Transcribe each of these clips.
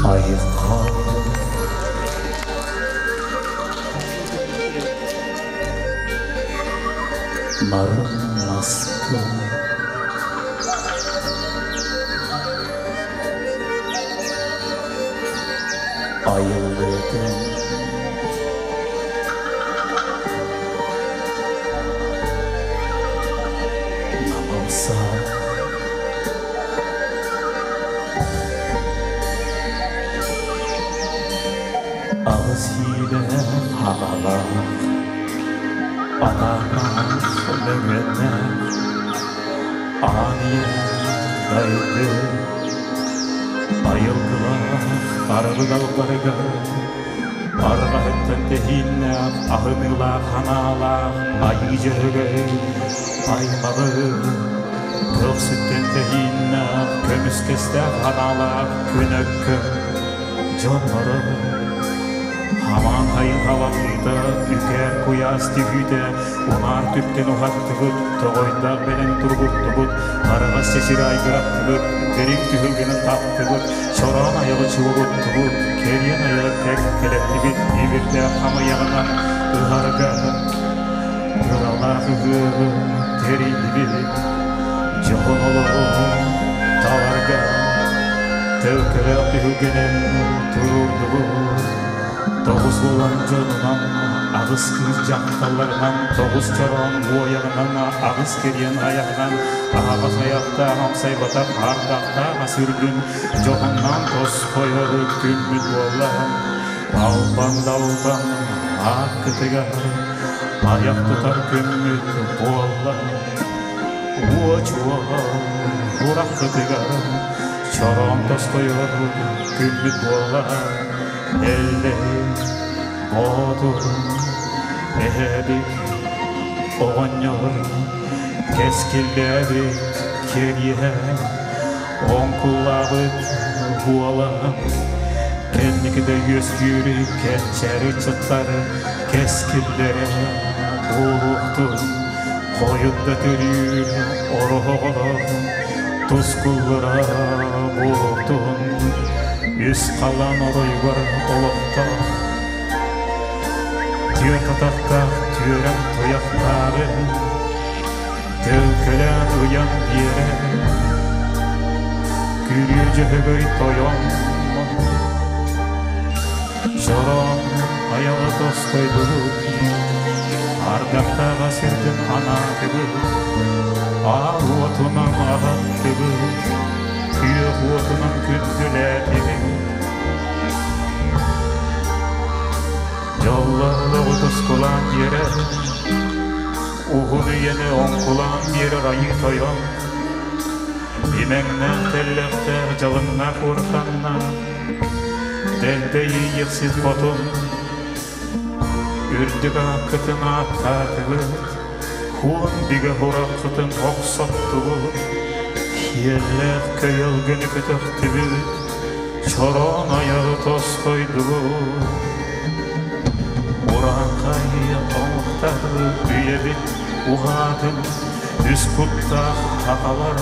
Айхал Нарын наскы Айыллыытын Намылса Аҕыс иилээх аҕалаах, анаах мөҥүөннээх, аан ийэ дайды айылгылаах арыгы далбарыгар арҕаһыттан тэһииннээх аһыныылаах ханаалаах айыы дьөһөгөй аймаҕы көхсүттэн тэһииннээх көмүскэстээх ханаалаах күнөккө дьонноро Хамаан хайын халаллыыта, үкээр куйаас түһүүтэ, унаар түптэн уһаттыбыт, тоҕойдоох бэлэм тургуттубут, араҕас сисир айгыраттыбыт, дириҥ түһүлгэни таптыбыт, чороон айаҕы чугуттубут, кэриэн айаҕы кэккэлэттибит, ибирдээх хамыйаҕынан ыһарга ыралаах ыһыаҕы тэрийдибит, дьоһун олоҕу таларга төлкөлөөх түһүлгэнэн туруордубут. Тоҕус уолан дьонунан, аҕыс кыыс дьахталларынан, тоҕус чороон буойаҕынан, аҕыс кириэн айаҕынан, аһаҕас айахтаах амсайбатах ардахтаах ас үрдүн дьоһуннаан тосхойор күммүт буолла. Албан далбан ааккытыгар айах тутар күммүт буолла. Уочуол ураххытыгар чороон тосхойор күммүт буолла. Эллэй Боотур эһэбит оҕонньор кэскиллээбит кэриэһэ оҥкуллаабыт буола кэнники да үөскүүр кэнчээри ыччаттар кэскиллэрэ буолуохтун хойут да төрүүр ороһоҕолор тускуллара буолуохтун үс халаан оройугар олохтоох түөрт атахтаах түөрэн туйахтааҕы төлкөлөөн ыйан биэрэр күрүө дьөһөгөй тойон чороон айаҕа тостойдубут ардахтааҕа сирдин анаатыбыт аал уотунан аһаттыбыт күөх уотунан күндүлээтибит дьоллоох тускулаан биэрэр уһун үйэни оҥкулаан биэрэр айыы тойон имэҥнээх тэллэхтээх дьалыҥнаах уорханнаах дэлбэй иэйиэхсит хотун үрдүк ааккытын ааттаатыбыт хуон бигэ ураххытын охсоттубут киэллээх көйөлгөнү көтөхтүбүт чороон айаҕы тосхойдубут урааҥхай омуктар үйэбит уһаатын үс куттаах сахалар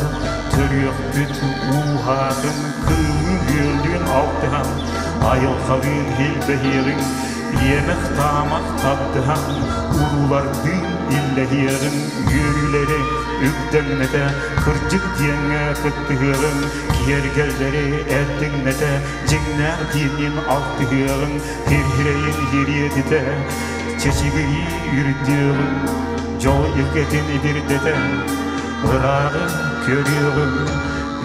төрүөхпүт ууһаатын кыыллыын-үөллүүн алтыһан айылҕалыын илбэһиэҕиҥ иэмэх-таамах тардыһан уруулардыын иллэһиэҕиҥ үөрүүлэри үктэҥнэтэ кырдьык диэҥҥэ кыттыһыаҕыҥ киэргэллэри эрдиҥнэтэ дьиҥнээх диэнин алтыһыаҕыҥ хирхирэйин ириэтитэ чэчигирии үрдүөҕүҥ дьол илгэтин ибирдэтэ ырааҕы көрүөҕүҥ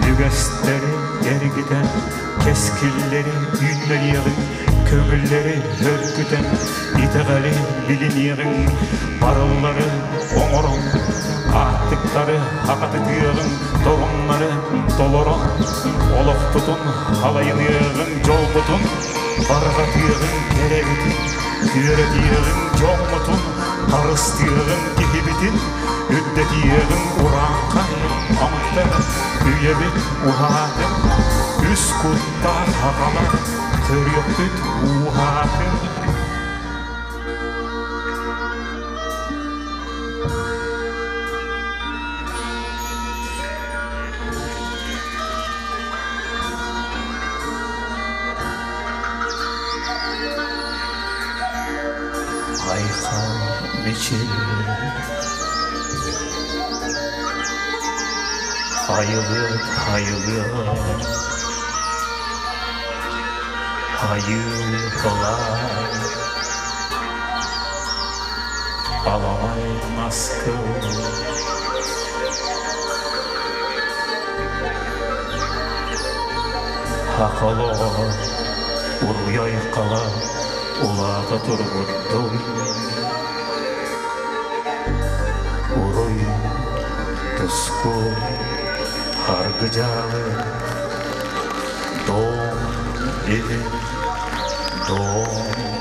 үгэстэри эргитэ кэскиллэри үүннэриэҕиҥ көҥүллэри өргүтэн итэҕэли билиниэҕиҥ барыллары оҥорон ааттыктары Омуктары хахатытыаҕыҥ, торумнары толорон, олохпутун халайыныаҕыҥ, дьолбутун барҕатыаҕыҥ, кэрэбитин күөрэтиэҕиҥ, дьоммутун харыстыаҕыҥ, киһибитин үрдэтиэҕиҥ, урааҥхай омуктар үйэбит уһаатын, үс куттаах аҕалар төрүөхпүт ууһаатын. Айхал мичил Айылыат айылыат Айылҕалаан Аламай маскыл Хахолоҕо уруй хала улаата турбуттум Уруй туску харгы дьаалы Дом или дом.